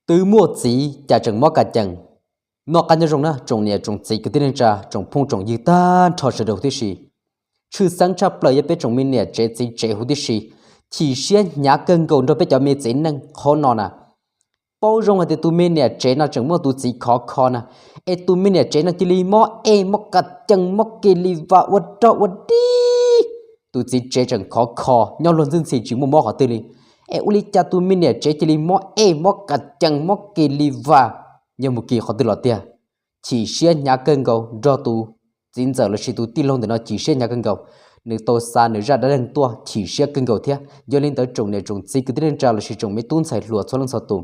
Twb muaj txiv cas tseem mob kas cees. Noj qab nyob zoo na tsoom niam tsoom txiv kwv tij neej tsa tsoom phooj tsoom ywg tag nrho sawv daws huv tib si. Tshwj xeeb tshaj plaws yog peb tsoom me niam tsev txiv tsev huv tib si, chim siab hnyav kawg nkaus nrog peb cov me txiv neej qhov no na. Paub zoo hais tias tus me niam tsev no tseem muaj tus txiv khov kho na, es tus me niam tsev no cia li mob ej mob kas cees mob ke li vas ua rog ua dib. Tus txiv tsev tseem khov kho nyob luag ntxwb ntxhi tsis muaj mob qhov twg li, es ua li cas tus me niam tsev cia li mob ej mob kas cees mob ke li vas, yog mus kis qhov twg los tiag. Chim siab hnyav kawg nkaus nrog tus txiv ntxawm lossis tus tij laug ntawm no chim siab hnyav kawg nkaus. Nws tau xa nws zaj dab neeg tuaj chim siab kawg nkaus thiab. Yog li ntawd tsoom niam tsoom txiv kwv tij neej tsa lossis tsoom me tub ntxhais hluas txhua leej txhua tus,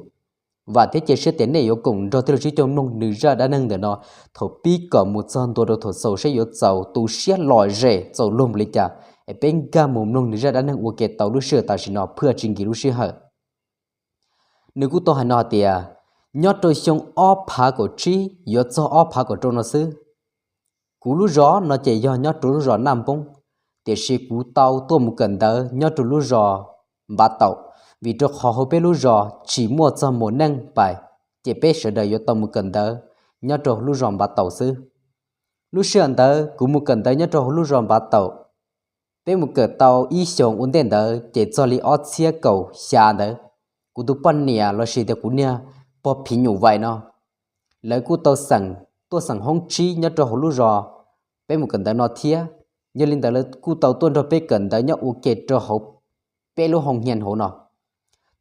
vam thiab cia siab tias nej yuav koom nrog tij laug Tswb Caug mloog nws zaj dab neeg ntawm no thaum pib kom mus txog ntua rau thaum xaus saib yuav txaus tu siab lom zem txaus luag npaum li cas, es peb nkag mus mloog nws zaj dab neeg ua ke tau lub sij hawm tam sim no phwj tsis nkis lub sij hawm. Nws kuj tau hais no hais tias, nyob rau xyoo ob phav kaum tsib yuav txog ob phav kaum rau no xwb, kuv lub zos no ces yog nyob rau lub zos Naj Npoob, tiam sis kuv tau tuaj mus kawm ntawv nyob rau lub zos Npav Taum, vim rau qhov hauv peb lub zos tsis muaj txog mos neej pais, ces peb sawv daws yuav tau mus kawm ntawv nyob rau lub zos Npav Taum xwb. Lub sij hawm ntawd kuv mus kawm ntawv nyob rau hauv lub zos Npav Taum, peb mus kawm tau ib xyoos ua ntej ntawd ces txog li ob txhiab kaum xya ntawd, kuv tus poj niam lossis tias kuv niag pog phim nyuj vais no, lawv kuj tau xeem tuaj xeem hoob tsib nyob rau hauv lub zos peb mus kawm ntawv no thiab. Yog li ntawd lawv kuj tau tuaj nrog peb kawm ntawv nyob ua ke rau hauv peb lub hoo hias hauv no.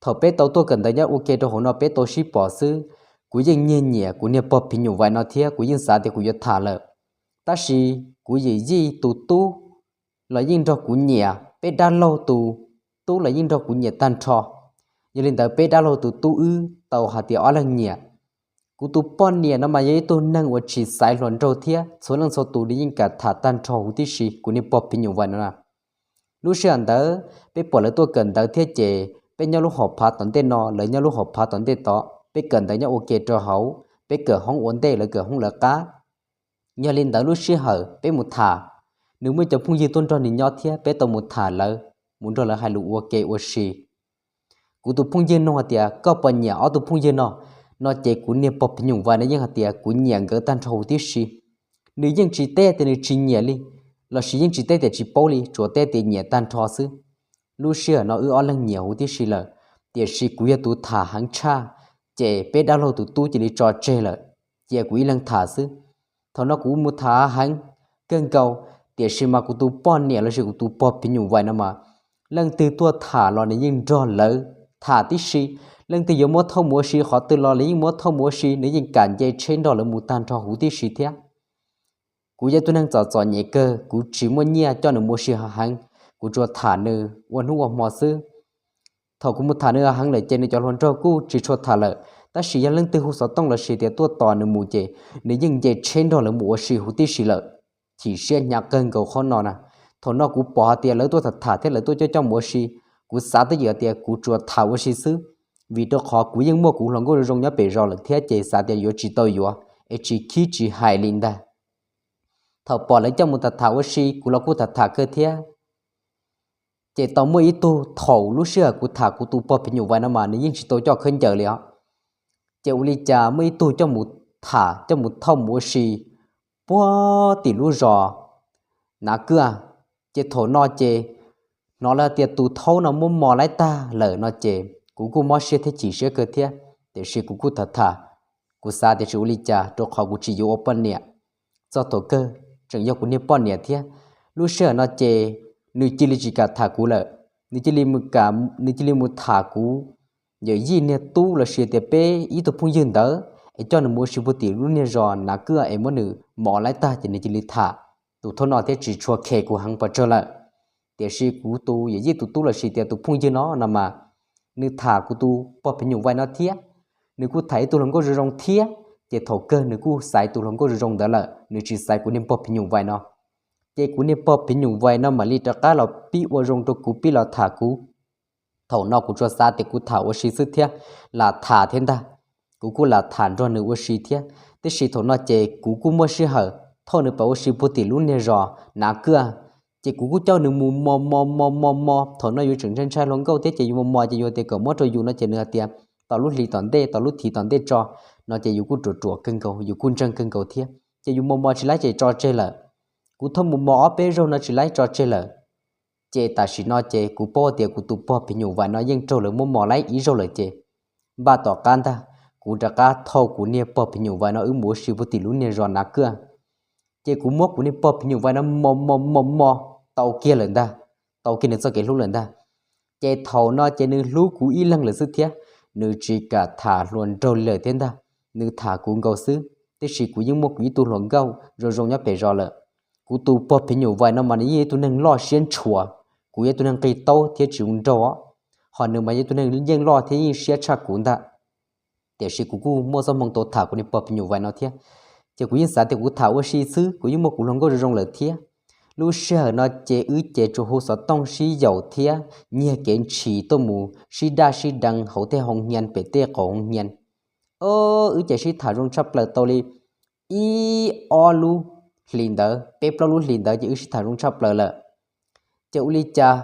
Thaum peb tau tuaj kawm ntawv nyob ua ke rau hauv no peb tau sib pom xwb, kuv yeej nyiag nyiam kuv niag pog phim nyuj vais no thiab kuv yeej xav tias kuv yuav tham lawm. Tab sis kuv yawm yij tus tub los yeej nrog kuv nyiam, peb dab laug tus tub los yeej nrog kuv nyiam tag nrho. Yog li ntawd peb dab laug tus tub wb tau hais tias ob leeg nyiam. Kuv tus poj niam no mas yog ib tug neeg uas tsis xaiv hluas nraug thiab txhua leej txhua tus nws yeej kam tham tag nrho huv tib si kuv niag pog phim nyuj vais no na. Lub sij hawm ntawd peb pom lawv tuaj kawm ntawv thiab ces peb nyob lub hom phav tom ntej no lawv nyob lub hom phav tom ntej tod, peb kawm ntawv nyob ua ke rau hauv, peb kawm hoob ua ntej lawv kawm hoob lawv qab. Yog li ntawd lub sij hawm peb mus tham, nws muaj cov phooj ywg tuaj nrog nws nyob thiab peb tau mus tham lawv, mus nrog lawv hais lus ua ke ua si. Kuv tus phooj ywg nug hais tias koj puas nyiam ob tug phooj ywg no, no ces kuv niag pog phim nyuj vais no yeej hais tias kuv nyiam nkawd tag nrho huv tib si. Nws yeej tsis teb tias nws tsis nyiam li, lossis yeej tsis teb tias tsis paub li, tsuas teb tias nyiam tag nrho xwb. Lub sij hawm no wb ob leeg nyiam huv tib si lawm, tiam sis kuv yog tus tham heev tshaj, ces peb dab laug tus tub cia li tso tseg lawm, cia kuv ib leeg tham xwb. Thaum no kuv mus tham heev kawg nkaus, tiam sis mas kuv tus poj niam lossis kuv tus pog phim nyuj vais no mas, leej twg tuaj tham los nws yeej nrog lawv tham tib si. Leej twg yuav muab thauj mus ua si qhov twg los lawv yeej muab thauj mus ua si, nws yeej kam nce tsheb nrog lawv mus tag nrho huv tib si thiab. Kuv yog ib tug neeg txom txom nyem kawg, kuv tsis muaj nyiaj coj nws mus ua si heev, kuv tsuas tham nws ua hnub ua hmo xwb. Thaum kuv mus tham nws heev lawm ces nws cov hluas nraug kuj tsis tshua tham lawm, tab sis yog leej twg hu xov tooj lossis tias tuaj tos nws mus ces nws yeej nce tsheb nrog lawv mus ua si huv tib si lawm. Chim siab hnyav kawg nkaus qhov no na. Thaum no kuv pom hais tias lawv tuaj tham tham thiab lawv tuaj coj coj mus ua si, kuv xav twj ywm tias kuv tsuas tham ua si xwb, vim rau qhov kuv yeej muaj kuv hluas nkauj zoo zoo nyob pem zos lawm thiab ces xav tias yuav tsis tau yuav, es tsis khib tsis hais li ntag. Thaum pom lawv coj mus tham tham ua si kuv los kuj tham tham kawg thiab. Ces tau muaj ib tug, thaum lub sij hawm kuv tham kuv tus pog phim nyuj vais no mas nws yeej tsis tau coj khaub ncaws li os. Ces ua li cas muaj ib tug coj mus tham coj mus thauj mus ua si puag tim lub zos Nav Kwj. Ces thaum no ces hnov lawv tias tus thaub no muab mos laib tag lawm no ces kuv kuj mob siab thiab chim siab kawg thiab, tiam sis kuv kuj tham tham. Kuv xav tias tsis ua li cas rau qhov kuv tsis yuav ua poj niam. Txog thaum kawg tseem yog kuv niag poj niam thiab. Lub sij hawm no ces nws cia li tsis kam tham kuv lawm, nws cia li mus tham kuv yawm yij niag tub lossis tias peb ib tug phooj ywg ntawd es coj nws mus ua si puag tim lub niag zos Nav Kwj es muab nws mos laib tag ces nws cia li tham tus thaub no thiab tsis tshua khe kuv heev pes tsawg lawm. Tiam sis kuv tus yawm yij tus tub lossis tias tus phooj ywg no no mas, nws tham kuv tus pog phim nyuj vais no thiab, nws kuj tham ib tug hluas nkauj zoo zoo thiab, ces thaum kawg nws kuj xaiv tus hluas nkauj zoo zoo ntawd lawm, nws tsis xaiv kuv niag pog phim nyuj vais no. Ces kuv niag pog phim nyuj vais no mam li rov qab los pib ua zoo rau kuv pib los tham kuv. Thaum no kuv tsuas xav tias kuv tham ua si xwb thiab, lam tham thiab ntag. Kuv kuj lam tham nrog nws ua si thiab, tiam sis thaum no ces kuv kuj muaj sij hawm thauj nws pab ua si puag tim lub niag zos Nav Kwj. Ces kuv kuj coj nws mus mos mos mos mos mos, thaum no yus tseem ntshai ntshai hluas nkauj thiab ces yus mos mos ces yus tias kom muab rau yus no ces nws hais tias tau lub hli tom ntej, tau lub thiv tom ntej tso, no ces yus kuj ruam ruam kawg nkaus, yus kuj ntseeg kawg nkaus thiab, ces yus mos mos tsis laib ces tso tseg lawm. Kuv thauj mus mos ob peb zaug no tsis laib tso tseg lawm. Ces tam sim no ces kuv paub tias kuv tus pog phim nyuj vais no yeej raug lawv muab mos laib ib zaug lawm ces npaj tom qab ntag, kuv rov qab thauj kuv niag pog phim nyuj vais no wb mus ua si puag tim lub niag zos Nav Kwj. Ces kuv muab kuv niag pog phim nyuj vais no mos mos mos mos tau kiag lawm ntag, tau kiag nws txoj kev hlub lawm ntag. Ces thaum no ces nws hlub kuv ib leeg lawm xwb thiab, nws tsis kam tham hluas nraug li lawm thiab ntag, nws tham kuv nkaus xwb. Tiam sis kuv yeej muaj kuv ib tug hluas nkauj zoo zoo nyob pem zos lawm. Kuv tus pog phim nyuj vais no mas nws yeej ib tug neeg loj siab ntshua, kuv yog ib tug neeg nqi taub thiab tsis zoo nraug, ho nws mas yog ib tug neeg yeej loj thiab yeej siab tshaj kuv ntag. Tiam sis kuv kuj muaj txoj hmoo tau tham kuv niag pog phim nyuj vais no thiab, ces kuv yeej xav tias kuv tham ua si xwb, kuv yeej muaj kuv hluas nkauj zoo zoo lawm thiab. Lub sij hawm no ces wb ces tsuas hu xov tooj sib yaum thiab nyiag kev ntshis tuaj mus sib daj sib deev hauv tej hoo hnia pem tej qaum hoo hnia. Wb ces sib tham zoo tshaj plaws tau li ib ob lub hlis ntawd, peb plaub lub hlis ntawd ces wb sib tham zoo tshaj plaws lawm. Ces ua li cas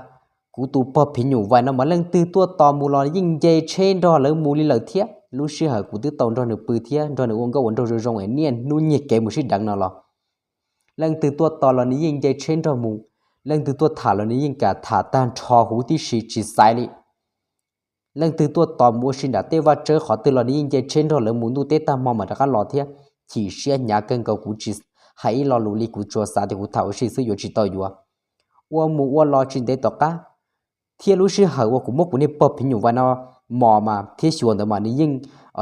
kuv tus pog phim nyuj vais no mas leej twg tuaj tos mus los yeej nce tsheb nrog lawv mus li lawm thiab. Lub sij hawm kuv twb tau nrog nws pw thiab nrog nws ua nkauj ua nraug zoo zoo es niaj hnub nyiag kev mus sib deev no los, leej twg tuaj tos los nws yeej nce tsheb nrog mus, leej twg tuaj tham los nws yeej kam tham tag nrho huv tib si tsis xaiv li. Leej twg tuaj tos mus ua si nram tej vaj tsawb qhov twg los nws yeej nce tsheb nrog lawv mus, ntuj teb tag hmo mas rov qab los thiab. Chim siab hnyav kawg nkaus, kuv tsis hais ib lo lus li, kuv tsuas xav tias kuv tham ua si xwb yuav tsis tau yuav. Ua mus ua los tsis ntev tom qab, thiab lub sij hawm uas kuv muab kuv niag pog phim nyuj vais no mos mas thiab xyuas ntawd mas nws yeej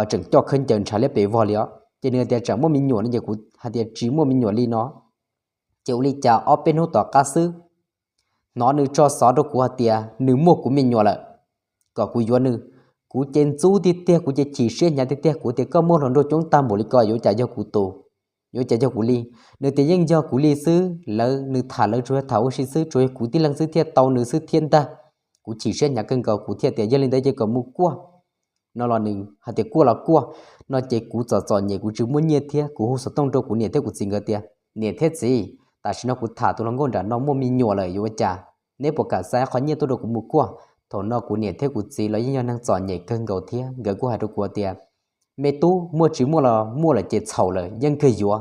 tseem coj khaub ncaws ntshav liab pes vog li os. Ces nws hais tias tsam muaj me nyuam no ces kuv hais tias tsis muaj me nyuam li no. Ces ua li cas ob peb hnub tom qab xwb, hnov nws tso xov rau kuv hais tias nws muaj kuv me nyuam lawm, kom kuv yuav nws. Kuv ces ntxub tiag tiag, kuv ces chim siab hnyav tiag tiag, kuv tias koj muaj hluas nraug coob tag npaum li ko yuav cas yog kuv tus, yuav cas yog kuv li. Nws tias yeej yog kuv li xwb, lawv nws tham lawv tsuas yog tham ua si xwb, tsuas yog kuv tib leeg xwb thiaj tau nws xwb thiab ntag. Kuv chim siab hnyav kawg nkaus, kuv thiaj tias yog li ntawd ces kom mus kuaj no los nws hais tias kuaj los kuaj. No ces kuv txom txom nyem, kuv tsis muaj nyiaj thiab, kuv hu xov tooj rau kuv niam thiab kuv txiv nkawd tias niam thiab txiv, tam sim no kuv tham tus hluas nkauj nram no muaj me nyuam lawm yuav ua cas, neb puas kam xa qhov nyiaj tuaj rau kuv mus kuaj? Thaum no kuv niam thiab kuv txiv los yeej yog neeg txom nyem kawg nkaus thiab, nkawd kuj hais rau kuv tias me tub, muaj tsis muaj los muaj lawm ces txhaum lawm yeej kawg yuav,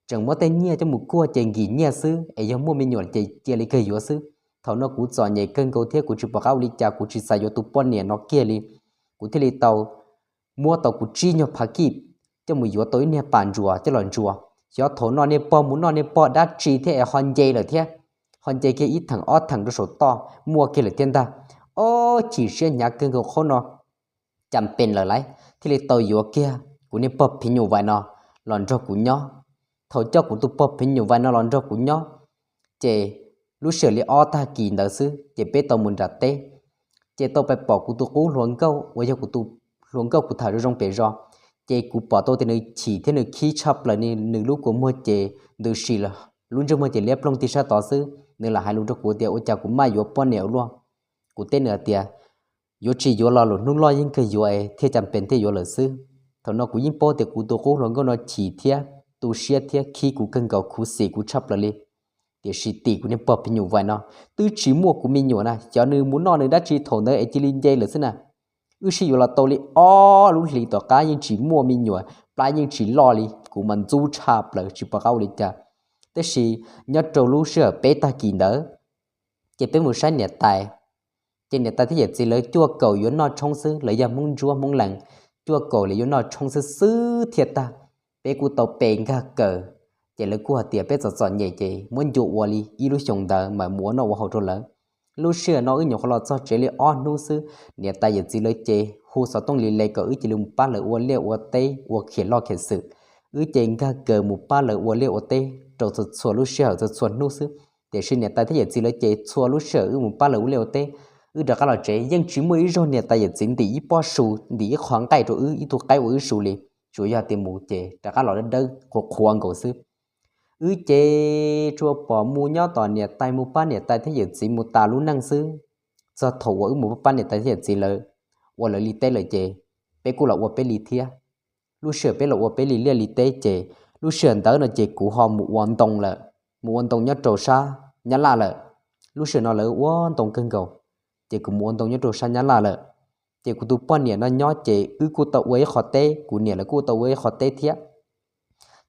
tseem muab tej nyiaj coj mus kuaj ces nkim nyiaj xwb, es yog muaj me nyuam ces cia li kawg yuav xwb. Thaum no kuv txom nyem kawg nkaus thiab kuv tsis pom qab ua li cas, kuv tsis xav yuav tus poj niam no kiag li. Kuv thiaj li tau muab tau kuv tsib nyuag phav kij coj mus yuav tau ib niag pas ntsuas coj los ntsuas. Xyov thaum no niag pog mus noj niag pog dab tsi thiab es ho nce lawm thiab, ho nce kiag ib theem ob theem rau saum toj muaj kiag lawm thiab ntag. Ob, chim siab hnyav kawg nkaus qhov no, cas pes lawm lauj, thiaj li tau yuav kiag kuv niag pog phim nyuj vais no los nrog kuv nyob. Thaum coj kuv tus pog phim nyuj vais no los nrog kuv nyob, ces lub sij hawm li ob tag kis ntawd xwb ces peb tau mus nram teb, ces tau pais pom kuv tus qub hluas nkauj uas yog kuv tus hluas nkauj kuv tham zoo zoo pem zos. Ces kuv pom tau tias nws chim thiab nws khib tshaj plaws li, nws lub kua muag ces ntws sim lawm, lub ntsej muag ces liab ploog tig sab tod xwb. Nws lam hais lus rau kuv tias ua cas kuv maj yuav poj niam ua luaj. Kuv teb nws hais tias yuav tsis yuav los lwm hnub loj yeej kawg yuav es thiaj cas pes thiaj yuav lawm xwb. Thaum no kuv yeej paub tias kuv tus qub hluas nkauj no chim thiab tu siab thiab khib kuv kawg nkaus, khuv xim kuv tshaj plaws li. Tiam sis tim kuv niag pog phim nyuj vais no twb tsis muaj kuv me nyuam na, xyov nws mus noj nws dab tsi thaum ntawd es cia li nce lawm xwb na. Wb sib yuav los tau li ob lub hlis tom qab yeej tsis muaj me nyuam, plab yeej tsis loj li, kuv mas ntxub tshaj plaws tsis pom qab ua li cas. Tab sis nyob rau lub sij hawm peb tag kis ntawd, ces peb mus saib niam tais. Ces niam tais thiab yawm txiv lawv cuaj kaum yuav noj tshoob xwb, lawv yog Hmoob Ntsuab Hmoob Lees, cuaj kaum lawv yuav noj tshoob xwb xwb thiaj tag. Peb kuj tau pe nkag kaws, ces lawv kuj hais tias peb txom txom nyem ces muab ncua ua li ib lub xyoos ntawd mam mus ua noj ua haus rau lawv. Lub sij hawm no wb nyuam qhuav los txog tsev li ob hnub xwb, niam tais yawm txiv lawv ces hu xov tooj li le kom wb cia li mus pab lawv ua liaj ua teb ua khiav loj khiav xwm. Wb ces nkag kaws mus pab lawv ua liaj ua teb rau txhua txhua lub sij hawm txhua txhua hnub xwb. Tiam sis niam tais thiab yawm txiv lawv ces txhua lub sij hawm wb mus pab lawv ua liaj ua teb, wb rov qab los tsev yeej tsis muaj ib zaug niam tais yawm txiv ntim ib pob su, ntim ib qho nqaij rau wb, ib tug qaib ua wb su li. Tsuas yog tias mus ces rov qab los dawb dawb qhuav qhuav nkaus xwb. Wb ces tsuas pom mus nyob tom niam tais, mus pab niam tais thiab yawm txiv mus tas lub neej xwb. Txog thaum uas wb mus pab niam tais thiab yawm txiv lawv ua lawv li teb lawm ces peb kuj los ua peb li thiab. Lub sij hawm peb los ua peb li liaj li teb ces lub sij hawm ntawd no ces kuv ho mus ua ntoo lawm, mus ua ntoo nyob rau sab Nyab Laj lawm. Lub sij hawm no lawv ua ntoo kawg nkaus, ces kuv mus ua ntoo nyob rau sab Nyab Laj lawm. Ces kuv tus poj niam no nyob ces wb kuj tau ua ib qho teb, kuv niam lawv kuj tau ua ib qho teb thiab.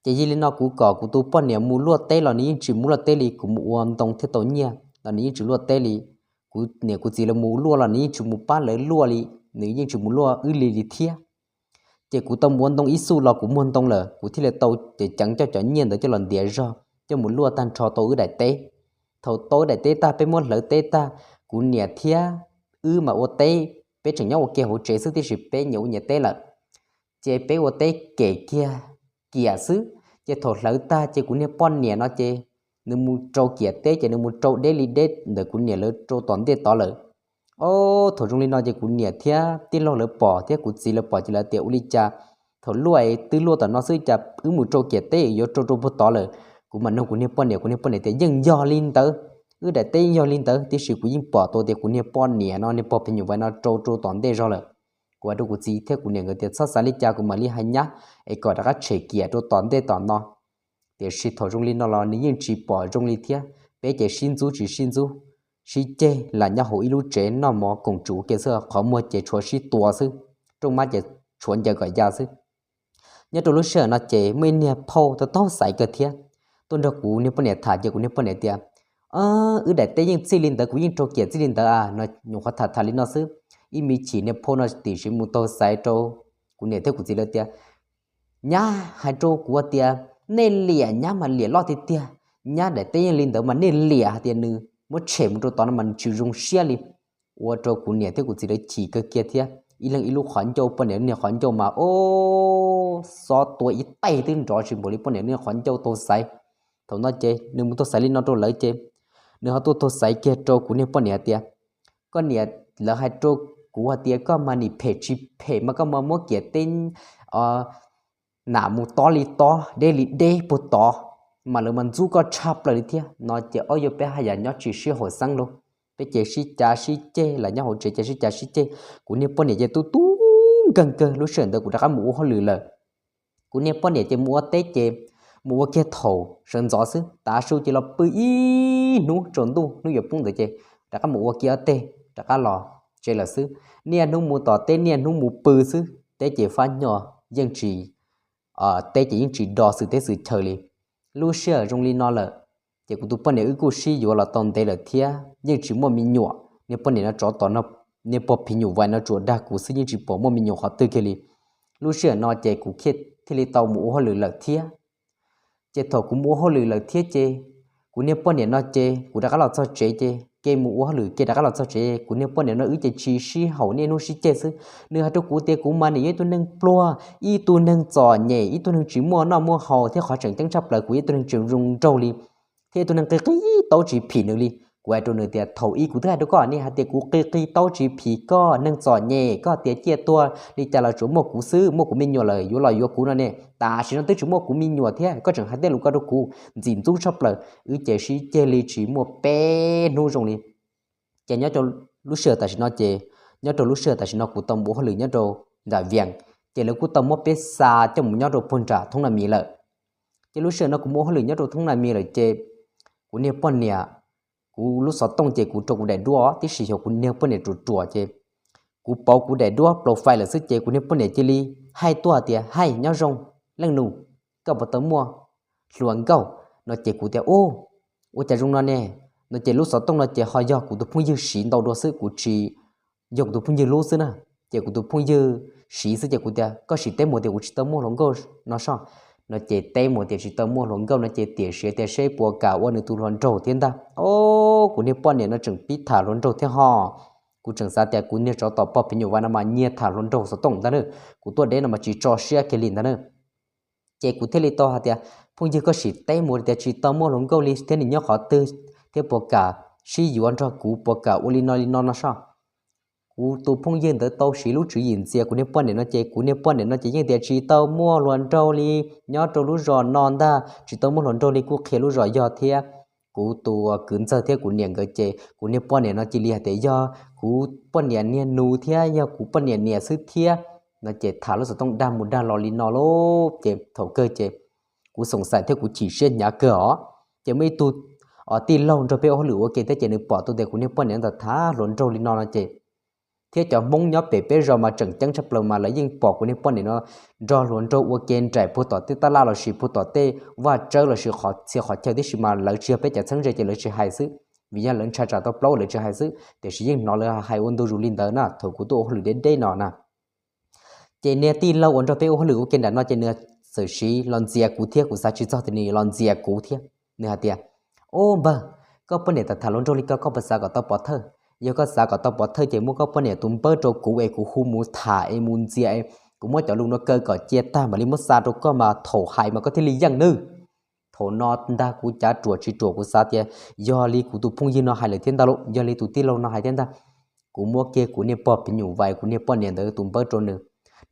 Ces yog li no kuv kom kuv tus poj niam mus luaj teb los nws yeej tsis mus luaj teb li, kuv mus ua ntoo thiaj tau nyiaj los nws yeej tsis luaj teb li. Kuv niam kuv txiv lawv mus luaj los nws yeej tsis mus pab lawv luaj li, nws yeej tsis mus luaj wb li li thiab. Ces kuv tau mus ua ntoo ib xuj los kuv muag ntoo lawm, kuv thiaj li tau ceev ceev coj cov nyiaj ntawd coj los ntiav zog coj mus luaj tag nrho tau wb daim teb. Thaum tau wb daim teb tag peb muab hlawv teb tag, kuv niam thiab wb mas ua teb, peb tseem nyob ua ke hauv tsev xwb tiam sis peb nyias ua nyias teb lawm. Ces peb ua teb kem kiag kiam xwb. Ces thaum hlawv tag ces kuv niag poj niam no ces nws mus rau kiam teb ces nws mus rau deb li deb ntawm kuv niam lawv rau tom ntej tod lawm. Ob, thaum zoo li no ces kuv niam thiab tij laug lawv pom thiab kuv txiv lawv pom ces lawv tias ua li cas thaum luaj es twb luaj tom no xwb cas wb mus rau kiam teb yuav rau rau puag tod lawm. Kuv mam nug kuv niag poj niam, kuv niag poj niam tias yeej yog li ntawd, wb daim teb yeej yog li ntawd tiam sis kuv yeej pom tau tias kuv niag poj niam no niag pog phim nyuj vais no rau rau tom ntej zog lawm. Kuv hais rau kuv txiv thiab kuv niam nkawd tias txhob xav li cas, kuv mam li hais nyab es kom rov qab tshem kiam rau tom ntej tom no. Tiam sis thaum zoo li no los nws yeej tsis pom zoo li thiab, peb ces sib ntxub tsis sib ntxub, sib ceg lam nyob hauv ib lub tsev noj mov koom tsuv kiag xwb, qhov muag ces tshuav sib tua xwb, rooj mab ces tshuav ncaws kom ya xwb. Nyob rau lub sij hawm no ces muaj ib niag phauj tau taug xaiv kawg thiab tuaj nrog kuv niag poj niam tham ces kuv niag poj niam tias wb daim teb yeej txij li ntawd, kuv yeej rau kiam txij li ntawd a no. Nyuam qhuav tham tham li no xwb, ib me chim niag phauj no tiam sis mus taug xaiv rau kuv niam thiab kuv txiv lawv tias nyab hais rau kuv tias nej liam nyab mas liam loj tiag tiag, nyab daim teb yeej li ntawd mas nej liam hais tias nws muab tshem mus rau tod no mas nws tsis zoo siab li. Ua rau kuv niam thiab kuv txiv lawv chim kawg kiag thiab, ib leeg ib lub qhov ncauj, poj niam niag qhov ncauj mas ob, xob tua ib taig twb nrov tsis npaum li poj niam niag qhov ncauj taug xaiv. Thaum no ces nws mus taug xaiv li no rau lawv ces nws ho tuaj taug xaiv kiag rau kuv niag poj niam hais tias koj niam, lawv hais rau kuv hais tias koj mas nim phem tsis phem mas koj mas muab kiam teb nam mus tob li tob deb li deb puag tod, mas lawv mas ntxub koj tshaj plaws li thiab no ces ob, yuav peb haj yam nyob tsis sib haum xeeb lauj. Peb ces sib cav sib ceg, lam nyob hauv tsev ces sib cav sib ceg. Kuv niag poj niam ces tu tu nkeeg kawg, lub sij hawm ntawd kuv rov qab mus ua hauj lwm lawm. Kuv niag poj niam ces mus ua teb ces mus ua kiag thaum sawv ntxov xwb, tav su ces los pw ib hnub tsaus ntuj hnub yuav poob ntawd ces rov qab mus ua kiag ob teg rov qab los tsev lawm xwb. Niaj hnub mus tom teb niaj hnub mus pw xwb, teb ces fab nyog yeej tsis teb ces yeej tsis do xwm teb xwm chaw li. Lub sij hawm zoo li no lawm, ces kuv tus poj niam wb kuj sib yuav los tau ntev lawm thiab yeej tsis muaj me nyuam. Niag poj niam no tsov tom no, niag pog phim nyuj vais no tsuas dag kuv xwb yeej tsis pom muaj me nyuam qhov twg kiag li. Lub sij hawm no ces kuv thiaj li tau mus ua hauj lwm lawm thiab. Ces thaum kuv mus ua hauj lwm lawm thiab ces kuv niag poj niam no ces kuv rov qab los txog tsev ces ke mus ua hauj lwm ke rov qab los txog tsev, kuv niag poj niam no wb ces tsis sib haum, niaj hnub sib ceg xwb. Nws hais rau kuv tias kuv mas nim yog ib tug neeg pluag, ib tug neeg txom nyem, ib tug neeg tsis muaj noj muaj haus thiab qhov tseem ceeb tshaj plaws kuv yog ib tug neeg tsis zoo nraug li thiab ib tug neeg qi qi taub tsis phim nws li. Kuv hais rau nws tias thaum ub kuv twb hais rau koj ne, hais tias kuv qi qi taub tsis phim koj, neeg txom nyem, koj tias ciaj tuag li cas los tsuas muaj kuv xwb, muaj kuv me nyuam lawm yuav los yuav kuv no ne, tam sim no twb tsis muaj kuv me nyuam thiab koj tseem hais tej lus ko rau kuv, ntxim ntxub tshaj plaws. Wb ces sib ceg li tsis muaj peb hnub zoo li. Ces nyob rau lub sij hawm tam sim no ces, nyob rau lub sij hawm tam sim no kuv tau mus ua hauj lwm nyob rau nram Vias, ces lawv kuj tau muab peb xa coj mus nyob rau puag nram thoob na mis lawm. Ces lub sij hawm no kuv mus ua hauj lwm nyob rau thoob na mis lawm ces kuv niag poj niam, kuv lub xov tooj ces kuv rau kuv daim duab tib si, yog kuv niag poj niam ruam ruam ces kuv pauv kuv daim duab profile lawm xwb ces kuv niag poj niam cia li hais tuaj tias, Hais, nyob zoo, leej nus, koj puas tau muaj hluas nkauj? No ces kuv tias, U, ua cas zoo no ne? No ces lub xov tooj no ces ho yog kuv tus phooj ywg siv ntau dua xwb, kuv tsis, yog kuv tus phooj ywg lub xwb na. Ces kuv tus phooj ywg siv xwb ces kuv tias, Koj sim teb mus tias kuv tsis tau muaj hluas nkauj no soj. No ces teb mus tias tsis tau muaj hluas nkauj no ces tiam sis tias seb puas kam ua nws tus hluas nraug thiab ntag. O, kuv niag poj niam no tseem pib tham hluas nraug thiab ho. Kuv tseem xav tias kuv niag tsov tom pog phim nyuj vais no mas nyiag tham hluas nraug xov tooj ntag na. Kuv tuaj deb no mas tsis tso siab kiag li ntag na. Ces kuv thiaj li tau hais tias, Phooj ywg, koj sim teb mus tias tsis tau muaj hluas nkauj li thiab nws nyob qhov twg thiab puas kam sib yuav nrog kuv, puas kam ua li no li no no soj. Kuv tus phooj ywg ntawd tau siv lub tswv yim ntxias kuv niag poj niam no ces kuv niag poj niam no ces yeej tias tsis tau muaj hluas nraug li, nyob rau lub zos no ntag tsis tau muaj hluas nraug li, kuj qhia lub zos yog thiab. Kuv tus kwv ntxawg thiab kuv niam nkawd ces kuv niag poj niam no cia li hais tias yog kuv poj niam niag nus thiab yog kuv poj niam niam xwb thiab. No ces tham lub xov tooj dag mus dag los li no lauj. Ces thaum kawg ces kuv xoom xaim thiab kuv chim siab hnyav kawg os. Ces muaj ib tug tij laug nrog peb ua hauj lwm ua ke thiab ces nws pom tau tias kuv niag poj niam ntawd tham hluas nraug li no no ces Thiab cov Hmoob nyob pem peb zos mas tseem ceeb tshaj plaws mas lawv yeej pom kuv niag poj niam no nrog hluas nraug ua ke nraim puag tom tej tab laj lossis puag tom tej vaj tsawb lossis qhov txhia qhov chaw tib si mas lawv tsis yog peb cov txheeb ze ces lawv tsis hais xwb, vim yog lawv ntshai tsam tau plaub lawv tsis hais xwb, tiam sis yeej hnov lawv hais ua ntu zus li ntawd na thaum kuv tuaj ua hauj lwm deb deb no na. Ces niag tij laug uas nrog peb ua hauj lwm ua ke nram no ces nws txawm siv los ntxias kuv thiab, kuv xav tsis txog tias nws los ntxias kuv thiab. Nws hais tias, Ub npawg, koj poj niam tham tham hluas nraug li ko koj puas xav kom tau pov thawj? Yog koj xav kom tau pov thawj ces muab koj poj niam tus npawb rau kuv es kuv hu mus tham es mus ntxias es kuv muab cov lus no kaw kom cia tag mam li muab xa rau koj mas thaum hais mas koj thiaj li yeej nawb. Thaum no ntag kuv cav ruam tsis ruam kuv xav tias yog li kuv tus phooj ywg no hais lawm thiab ntag lauj, yog li tus tij laug no hais thiab ntag. Kuv muab kiag kuv niag pog phim nyuj vais kuv niag poj niam ntawd tus npawb rau nws.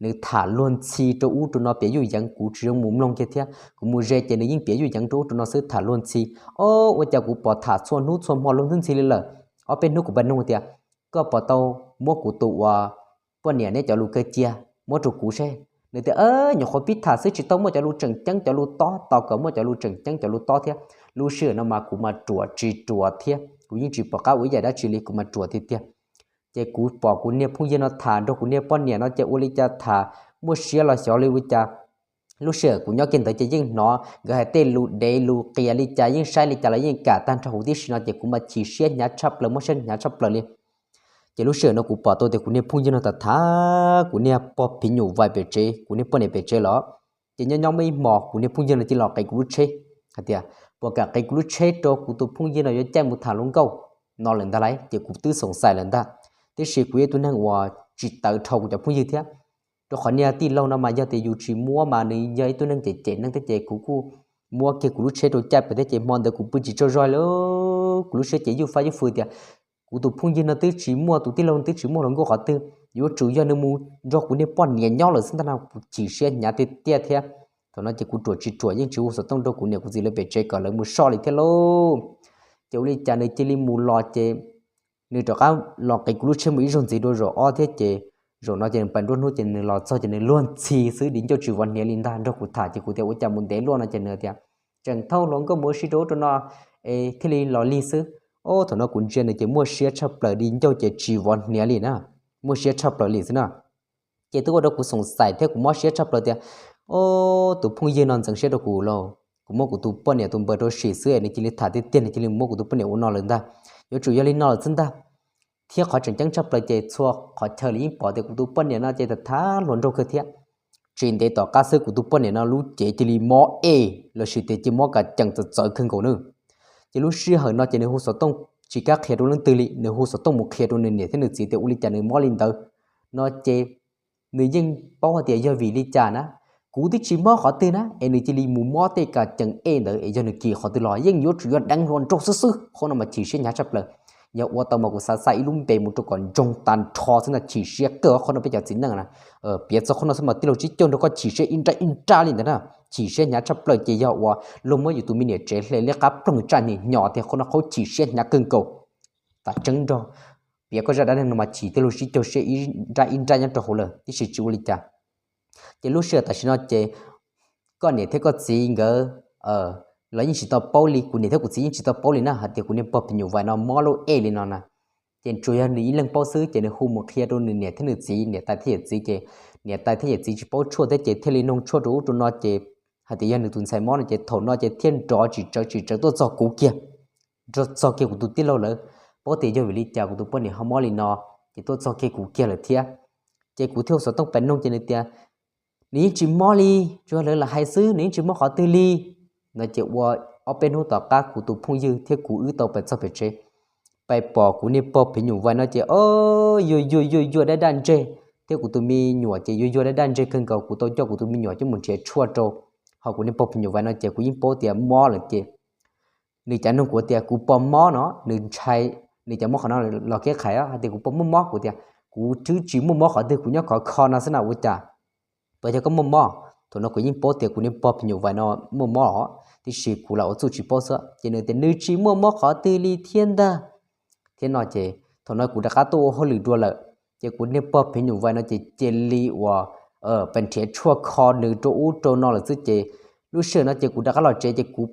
Nws tham luag ntxhi rau ub rau no piav yuj yeev kuv tsis zoo mus mloog kiag thiab, kuv mus ze ces nws yeej piav yuj yeev rau ub rau no xwb tham luag ntxhi. Ob, ua cas kuv pom tham txhua hnub txhua hmo luag ntxhi ntxhi li lawm. Ob peb hnub kuv pab nug tias, Koj puas tau muab kuv tus uas poj niam neb cov lus kaw cia muab rau kuv seb? Nws tias, Nyuam qhuav pib tham xwb tsis tau muaj cov lus tseem ceeb cov lus tob, tos kom muaj cov lus tseem ceeb cov lus tob thiab. Lub sij hawm no mas kuv mas ruam tsis ruam thiab kuv yeej tsis pom qab ua ib yam dab tsi li, kuv mas ruam tiag tiag. Ces kuv pom kuv niag phooj ywg no tham nrog kuv niag poj niam no ces ua li cas tham muaj siab los xyov li ua cas. Lub sij hawm kuv nyob kiag ntawd ces yeej hnov nkawd hais tej lus dev lus qias li cas, yeej saib li cas los yeej kam tag nrho huv tib si no ces kuv mas chim siab hnyav tshaj plaws, mob siab hnyav tshaj plaws li. Ces lub sij hawm no kuv pom tau tias kuv niag phooj ywg no tham tham kuv niag pog phim nyuj vais pem tsev, kuv niag poj niam pem tsev los. Ces nyob nyob muaj ib hmo kuv niag phooj ywg no cia li los qiv kuv lub tsheb hais tias, Puas kam qiv kuv lub tsheb rau kuv tus phooj ywg no yuav caij mus tham hluas nkauj? No lawm ntag lauj. Ces kuv twb xoom xais lawm ntag, tiam sis kuv yog ib tug neeg uas tsis tawv dhau kuv cov phooj ywg thiab. Rau qhov niag tij laug no mas yog tias yus tsis muab mas nws yog ib tug neeg cem cem neeg thiab ces kuv kuj muab kiag kuv lub tsheb rau caij pem thiab ces hmo ntawd kuv pw tsis tsaug zog li. Kuv lub siab ces yuj fab yuj fwj tias, Kuv tus phooj ywg no twb tsis muaj, tus tij laug twb tsis muaj hluas nkauj qhov twg, yuav tsum yog nws mus nrog kuv niag poj niam nyob lawm xwb ntag no. Kuv chim siab hnyav tiag tiag thiab. Thaum no ces kuv ruam tsis ruam yeej tsis hu xov tooj rau kuv niam kuv txiv lawv pem tsev kom lawv mus soj li thiab lauj. Ces ua li cas nws cia li mus los ces nws rov qab los qiv kuv lub tsheb mus ib zaug ntxiv rau zaum ob thiab ces zaum no ces nws pais nruab hnub ces nws los txog ces nws luag ntxhi xwb, di ncauj tsis vov hniav li ntag, nrog kuv tham ces kuv tias, Ua cas mus ntev luaj? No ces nws tias, Tseem thauj hluas nkauj mus ua si rau ub rau no es thiaj li los lig xwb. Ob, thaum no kuv ntsia nws ces muaj siab tshaj plaws, di ncauj ces tsis vov hniav li na, muaj siab tshaj plaws li xwb na. Ces twb ua rau kuv xoom xais thiab kuv mob siab tshaj plaws tias, Ob, tus phooj ywg no ntxeev siab rau kuv lauj. Kuv muab kuv tus poj niam tus npawb rau sim xwb es nws cia li tham tiag tiag, nws cia li muab kuv tus poj niam ua no lawm ntag. Yuav tsum yog li no lawm xwb ntag. Thiab qhov tseem ceeb tshaj plaws ces txhua qhov chaw li yeej pom tias kuv tus poj niam no ces tham tham hluas nraug kawg thiab. Tsis ntev tom qab xwb kuv tus poj niam no lub cev cia li mob ej lossis tias cia li mob kas cees txawv txawv kawg nkaus na. Ces lub sij hawm no ces nws hu xov tooj tsis kam qhia rau leej twg li, nws hu xov tooj mus qhia rau nws niam thiab nws txiv tias ua li cas nws mob li ntawd no ces nws yeej paub hais tias yog vim li cas na. Kuv twb tsis mob qhov twg na es nws cia li mus mob tej kas cees ej ntawd es yog nws kis qhov twg los yeej yuav tsum yog deev hluas nraug xwb xwb. Qhov no mas chim siab hnyav tshaj plaws. Yog ua tau mas kuv xav xa ib lub npe mus rau kom ntsoog tag nrho xwb ntag, chim siab kawg qhov no peb cov txiv neej na. Piav txog qhov no xwb mas tij laug Tsib Caug nrog koj chim siab ib nrab ib nrab li ntawd na. Chim siab hnyav tshaj plaws ces yog uas luag muab yus tus me niam tsev hle liab qab ploog tsaj niam nyo tiag, qhov no qhov chim siab hnyav kawg nkaus. Tam tseeb nrog piav koj zaj dab neeg no mas chim tij laug Tsib Caug siab ib nrab ib nrab nyob rau hauv lawm tib si tsis ua li cas. Ces lub sij hawm tam sim no ces koj niam thiab koj txiv nkawd los yeej tsis tau paub li, kuv niam thiab kuv txiv yeej tsis tau paub li na hais tias kuv niag pog phim nyuj vais no mob lub ej li no na. Ces tsuas yog nws ib leeg paub xwb ces nws hu mus qhia rau nws niam thiab nws txiv, niam tais thiab yawm txiv ces niam tais thiab yawm txiv tsis paub tshuaj thiab ces thiaj li noog tshuaj rau ub rau no ces hais tias yog nws tus ntxhais mob no ces thaum no ces thiaj nrov tsis tsawv tsis tsawv tuaj txog kuv kiag, nrov txog kiag kuv tus tij laug lawv, paub tias yog vim li cas kuv tus poj niam ho mob li no, ces tuaj txog kiag kuv kiag lawm thiab. Ces kuv thiaj hu xov tooj pem noog ces nws tias nws yeej tsis mob li, tsuas yog lawv lam hais xwb, nws yeej tsis mob qhov twg li. No ces ua ob peb hnub tom qab kuv tus phooj ywg thiab kuv wb tau pais txog pem tsev, pais pom kuv niag pog phim nyuj vais no ces o, yuag yuag yuag yuag dab daj ntseg, thiab kuv tus me nyuam ces yuag yuag dab daj ntseg kawg nkaus. Kuv tau coj kuv tus me nyuam coj mus nrhiav tshuaj rau, ho kuv niag pog phim nyuj vais no ces kuv yeej paub tias mob lawm ces nws cav nug kuv tias kuv puas mob no, nws ntshai nws cov mob qhov no los kev qhais hais tias kuv puas muaj mob, kuv tias kuv twb tsis muaj mob qhov twg, kuv nyob khov kho no xwb na ua cas puas yog koj muaj mob? Thaum no kuv yeej paub tias kuv niag pog phim nyuj vais no muaj mob os, tiam sis kuv lam ua txuj tsis paub xwb. Ces nws tias nws tsis muaj mob qhov twg li thiab ntag. Thiab no ces thaum no kuv rov qab tuaj ua hauj lwm dua lawm, ces kuv niag pog phim nyuj vais no ces cia li uas pes nrhiav tshuaj kho nws rau ub rau no lawm xwb. Ces lub sij hawm no ces kuv rov qab los tsev ces kuv,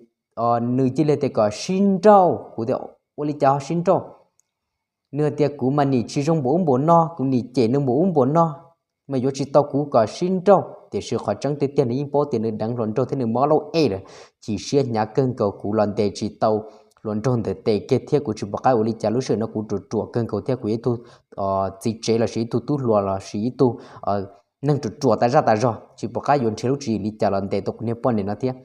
nws cia li tias kom sib nrauj, kuv tias ua li cas ho sib nrauj? Nws tias kuv mas nim tsis zoo npaum ub npaum no, kuv nim cem nws npaum ub npaum no, mas yuav tsis tau kuv kom sib nrauj. Tiam sis qhov tseeb tiag tiag nws yeej paub tias nws deev hluas nraug thiab nws mob lauj ej lawm, chim siab hnyav kawg nkaus, kuv los ntes tsis tau hluas nraug ntawm tes kiag thiab kuv tsis pom qab ua li cas. Lub sij hawm no kuv ruam ruam kawg nkaus thiab kuv yog ib tug txiv tsev lossis ib tug tub hluas lossis ib tug neeg ruam ruam tas zaj tas zog, tsis pom qab yuav nrhiav lub tswv yim li cas los ntes tau kuv niag poj niam no thiab.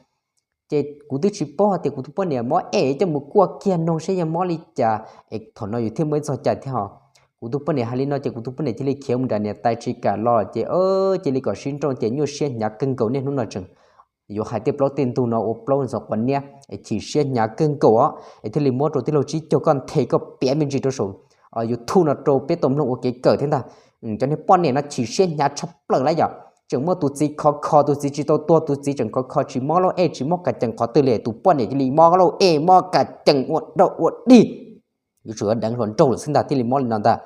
Ces kuv twb tsis paub hais tias kuv tus poj niam mob ej, coj mus kuaj kiag noog saib yog mob li cas es thaum no yus thiaj muaj ib txog cai thiab ho. Kuv tus poj niam hais li no ces kuv tus poj niam cia li khiav mus nram niam tais tsis kam los ces cia li kom sib nrauj ces nyuaj siab hnyav kawg nkaus niaj hnub no tseem yuav hais tej plaub tej ntug no ua plaub ntxoov quav niab es chim siab hnyav kawg nkaus os, es thiaj li muab rau tij laug Tsib Caug koj nthe koj piav me ntsis rau saum YouTube no rau peb tau mloog ua kev kawm thiab ntag. Cov niag poj niam no chim siab hnyav tshaj plaws lawm yom, tseem muaj tus txiv khov kho, tus txiv tsis tau tuag, tus txiv tseem khov kho tsis mob lauj ej tsis mob kas cees qhov twg li, tus poj niam cia li mob lauj ej mob kas cees ua rau ua dig. Yuav tsum deev hluas nraug lawm xwb ntag thiaj li mob li no ntag.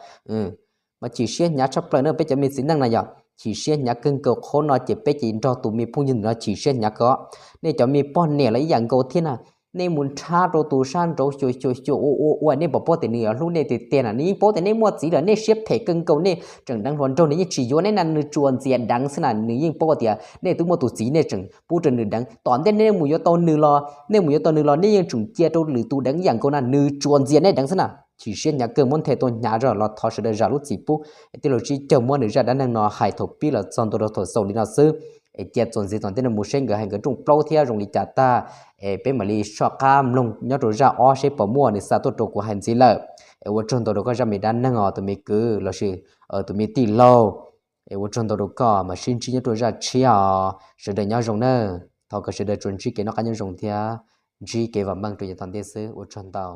Mas chim siab hnyav tshaj plaws na peb cov me txiv neej no yom, chim siab hnyav kawg nkaus. Qhov no ces peb ces nrog tus me phooj ywg ntawm no chim siab hnyav kawg. Nej cov me poj niam los ib yam nkaus thiab na, nej mus nrhab rau tus sab nraud xyuas xyuas xyuas ua ua ua, nej pom paub tias nws yuav hlub nej tiag tiag na, nws yeej paub tias nej muaj txiv lawm, nej siab phem kawg nkaus, nej tseem deev hluas nraug, nws yeej tsis yuav nej na, nws tsuas ntxias deev xwb na, nws yeej paub tias nej twb muaj tus txiv nej tseem pub rau nws deev. Tom ntej nej mus yuav tau nws los, nej mus yuav tau nws los nej yeej tseem cia rau lwm tus deev ib yam nkaus na, nws tsuas ntxias nej deev xwb na. Chim siab hnyav kawg, muab nthe tau hnyav zog los thov sawv daws zam lub txim pub. Es tij laug Tsib Caug muab nws zaj dab neeg no hais thaum pib los txog ntua rau thaum xaus li no xwb. Es cia txuas ntxiv tom ntej no mus seb nkawd hais nkawd rooj plaub thiab zoo li cas tag, es peb mam li soj qab mloog nyob rau zaj ob seb puas muaj nws xa tuaj rau kuv hais ntxiv lawm. Es ua tsaug ntau rau koj zaj me dab neeg os tus me kwv lossis tus me tij laug. Es ua tsaug ntau rau koj, mam sib ntsib nyob rau zaj tshiab os. Sawv daws nyob zoo nawb, thov kom sawv daws tsuas ntsib kev noj qab nyob zoo thiab ntsib kev vam meej rau yav tom ntej xwb, ua tsaug ntau.